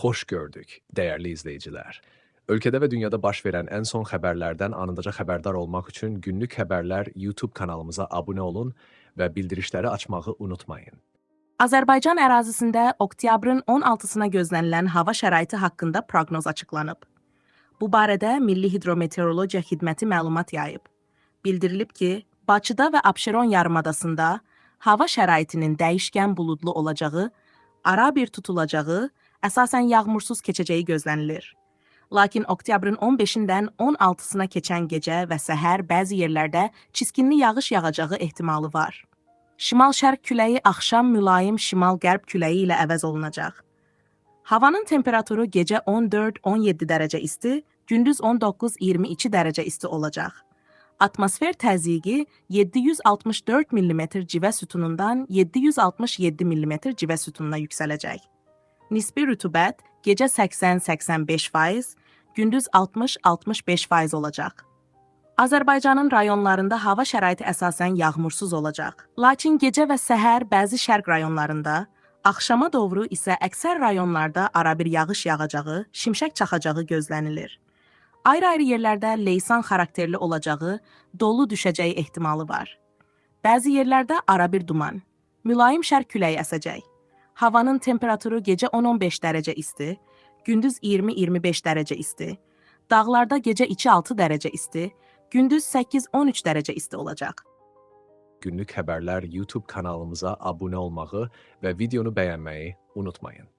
Xoş gördük, dəyərli izləyicilər. Ölkədə və dünyada baş verən ən son xəbərlərdən anındaca xəbərdar olmaq üçün Günlük Xəbərlər YouTube kanalımıza abunə olun və bildirişləri açmağı unutmayın. Azərbaycan ərazisində oktyabrın 16-sına gözlənilən hava şəraiti haqqında proqnoz açıqlanıb. Bu barədə Milli Hidrometeorologiya Xidməti məlumat yayıb. Bildirilib ki, Bakıda və Abşeron yarımadasında hava şəraitinin dəyişkən buludlu olacağı, arabir tutulacağı, əsasən yağmursuz keçəcəyi gözlənilir. Lakin oktyabrın 15-dən 16-sına keçən gecə və səhər bəzi yerlərdə çiskinli yağış yağacağı ehtimalı var. Şimal-şərq küləyi axşam mülayim şimal-qərb küləyi ilə əvəz olunacaq. Havanın temperaturu gecə 14-17 dərəcə isti, gündüz 19-22 dərəcə isti olacaq. Atmosfer təzyiqi 764 mm civə sütunundan 767 mm civə sütununa yüksələcək. Nisbi rütubət gecə 80-85%, gündüz 60-65% olacaq. Azərbaycanın rayonlarında hava şəraiti əsasən yağmursuz olacaq. Lakin gecə və səhər bəzi şərq rayonlarında, axşama doğru isə əksər rayonlarda arabir yağış yağacağı, şimşək çaxacağı gözlənilir. Ayrı-ayrı yerlərdə leysan xarakterli olacağı, dolu düşəcəyi ehtimalı var. Bəzi yerlərdə arabir duman, mülayim şərq küləyi əsəcək. Havanın temperaturu gecə 10-15 dərəcə isti, gündüz 20-25 dərəcə isti, dağlarda gecə 2-6 dərəcə isti, gündüz 8-13 dərəcə isti olacaq. Günlük Xəbərlər YouTube kanalımıza abunə olmağı və videonu bəyənməyi unutmayın.